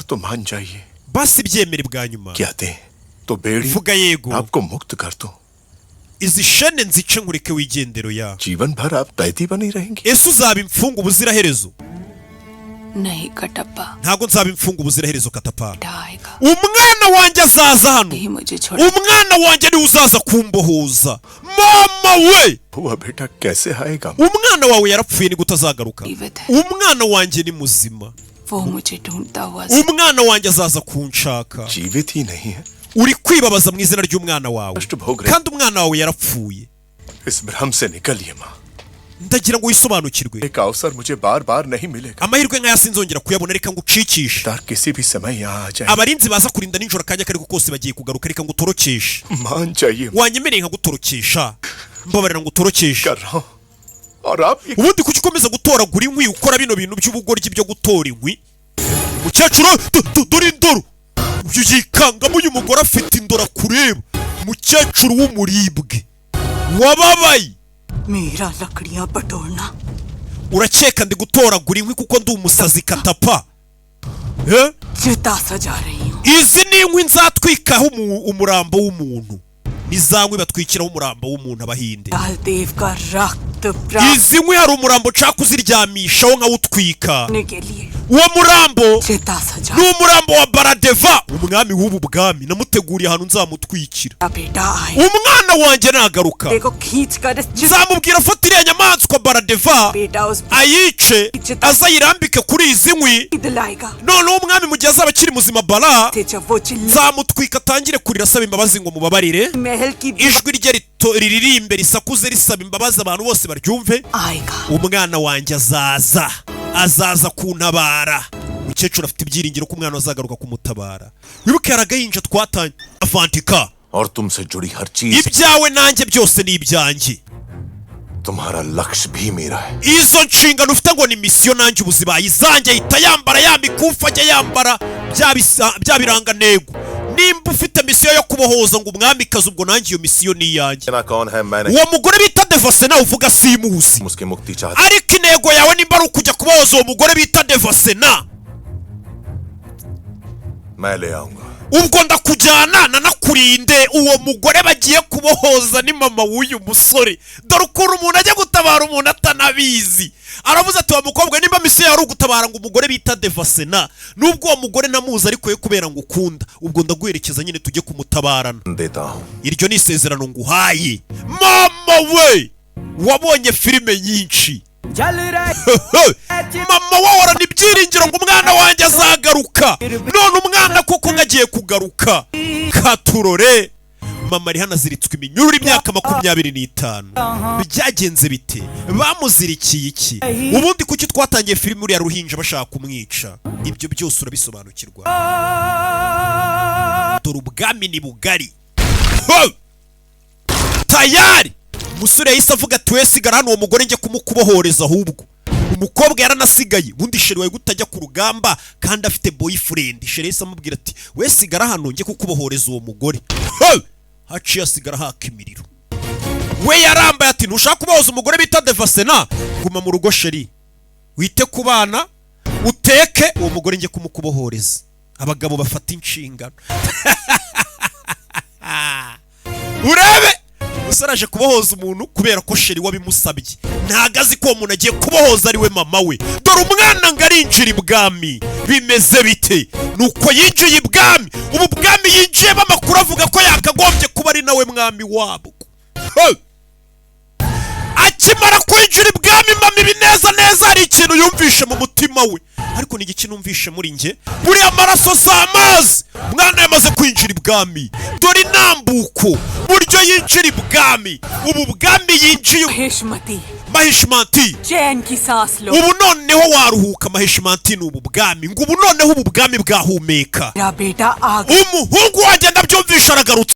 तो मान जाइए। Basi byemere bwa nyuma. क्या दे तो बेड़ी Vuga yego. आपको मुक्त कर दूं। Izi shene nzice nkureke wigendero ya. जीवन भर आप कैदी बनी रहेंगी। Ese uzaba imfungwa ubuziraherezo? नहीं Kattappa. Ntabwo nzaba imfungwa ubuziraherezo, Katapa. आएगा। Umwana wanjye azaza hano. ही मुझे छोड़ Umwana wanjye niwe uzaza kumbohoza, mama we. हुआ बेटा कैसे आएगा? Umwana wawe yarapfuye, ni gute azagaruka? जीवित है। Umwana wanjye ni muzima. वो मुझे ढूंढता हुआ Umwana wanjye azaza kunshaka. जीवित ही नहीं है। Uri kwibabaza mu izina ry'umwana wawe कष्ट भोग रहे। kandi umwana wawe yarapfuye. इस भ्रम से निकलिए माँ। Ndagira ngo wisobanukirwe. एक अवसर मुझे बार बार नहीं मिलेगा। Amahirwe nk'aya sinzongera kuyabona, reka ngucikishe. तार किसी भी समय यहाँ आ जाए। Abarinzi baza kurinda nijoro akanya akariko kose bagiye kugaruka, reka ngutorokeshe. मान जाइए। Wanyemereye nkagutorokesha? Mbabarira ngutorokeshe. कर रहा हूँ और आप ये Ubundi kuki ukomeza gutoragura inkwi, ukora bino bintu by'ubugoryi byo gutora inkwi? Mukecuru, dore indoro. Uyu yikangamo, uyu mugore afite indoro akureba, umukecuru w'umuribwe wababaye. मेरा लकड़ियां बटोरना Urakeka ndi gutoragura inkwi kuko ndi umusazi, Katapa? Eh? चिता सजा रही हूँ। Izi ni inkwi nzatwikaho umurambo w'umuntu, ni za nkwi batwikiraho umurambo w'umuntu abahinde. Baldev का रक्त प्राप्त Izi nkwi hari umurambo nshaka kuziryamishaho nkawutwika. के लिए Uwo murambo चिता सजा ni umurambo wa Baradeva, umwami w'ubu bwami. Namuteguriye ahantu nzamutwikira. बेटा आए। Umwana wanjye nagaruka, देखो खींच कर इस चिता nzamubwira afata iriya nyamaswa Baradeva बेटा उस ayice, azayirambike kuri izi nkwi. दिलाएगा। Noneho umwami mu gihe azaba akiri muzima Bara, से जब वो चिल्ला nzamutwika atangire kurira asaba imbabazi ngo mubabarire. महल की Ijwi rye riririmbe risakuze risaba imbabazi, abantu bose baryumve. आएगा। Umwana wanjye azaza, azaza kuntabara. Umukecuru afite ibyiringiro ko umwana azagaruka kumutabara. Wibuke hari agahinja twatanye Avantika. और तुमसे जुड़ी हर चीज Ibyawe nanjye byose ni ibyanjye. तुम्हारा लक्ष्य भी मेरा है। Izo nshingano ufite ngo ni misiyo, nanjye ubu izanjye. Ahita yambara ya mikufi, ajya yambara bya birangantego. Nimba ufite misiyo yo kubohoza ngo umwamikazi, ubwo nanjye iyo misiyo ni iyanjye. ना कौन है मैंने Uwo mugore bita Devasena uvuga simuzi. उसकी मुक्ति चाहती Ariko intego yawe nimba ari ukujya kubohoza uwo mugore bita Devasena, मैं ले आऊंगा। Ubwo ndakujyana nanakurinde. Uwo mugore bagiye kubohoza ni mama w'uyu musore. Dore ukuntu umuntu ajya gutabara umuntu atanabizi. Aravuze ati: "Wa mukobwa, nimba misiyo yawe ari ugutabara ngo umugore bita Devasena, nubwo uwo mugore namuzi, ariko ye kubera ngo ukunda, ubwo ndaguherekeza nyine tujye kumutabarana." देता हूँ। Iryo ni isezerano nguhaye. Mama we wabonye filime nyinshi, mama wahorana ibyiringiro ngo umwana wanjye azagaruka. None umwana koko ngo agiye kugaruka, katurore. Mama ari hano aziritswe iminyururu imyaka 25. Byagenze bite? Bamuzirikiye iki? Ubundi kuki twatangiye filime uriya ruhinja bashaka kumwica? Ibyo byose urabisobanukirwa. Dore ubwami ni bugari. Ho! Tayari umusore yahise avuga ati: "We sigara hano, uwo mugore njye kumukubohoreza." Ahubwo umukobwa yaranasigaye. Ubundi chéri wawe gutajya ku rugamba kandi afite boyfriend? Chéri yahise amubwira ati: "We sigara hano njye kukubohoreza uwo mugore." Ho! Haciye asigara haka imiriro. We yarambaye ati: "Ntushaka kubohoza umugore bita Devasena? Guma mu rugo chéri, wite ku bana, uteke, uwo mugore njye kumukubohoreza." Abagabo bafata inshingano. Urebe umusore aje kubohoza umuntu kubera ko chéri wabimusabye, ntago azi ko uwo muntu agiye kubohoza ari we mama we. Dore umwana ngo arinjira ibwami. Bimeze bite? Nuko yinjiye ibwami. Ubu bwami yinjiyemo, amakuru avuga ko yakagombye kuba ari nawe mwami wabwo. Hey! Akimara kwinjira ibwami, mama ibi neza neza hari ikintu yumvishe mu mutima we. Ariko ni igiki numvishe muri njye? Buriya amaraso si amazi. Umwana yamaze kwinjira ibwami, dore intambuko buryo yinjira ibwami. Ubu bwami yinjiye Mahishmati. Mahishmati. चैन की सांस लो। Ubu noneho waruhuka, Mahishmati. Ni ubu bwami ngo ubu noneho ubu bwami bwahumeka. मेरा बेटा आ गया। Umuhungu wanjye ndabyumvisha aragarutse.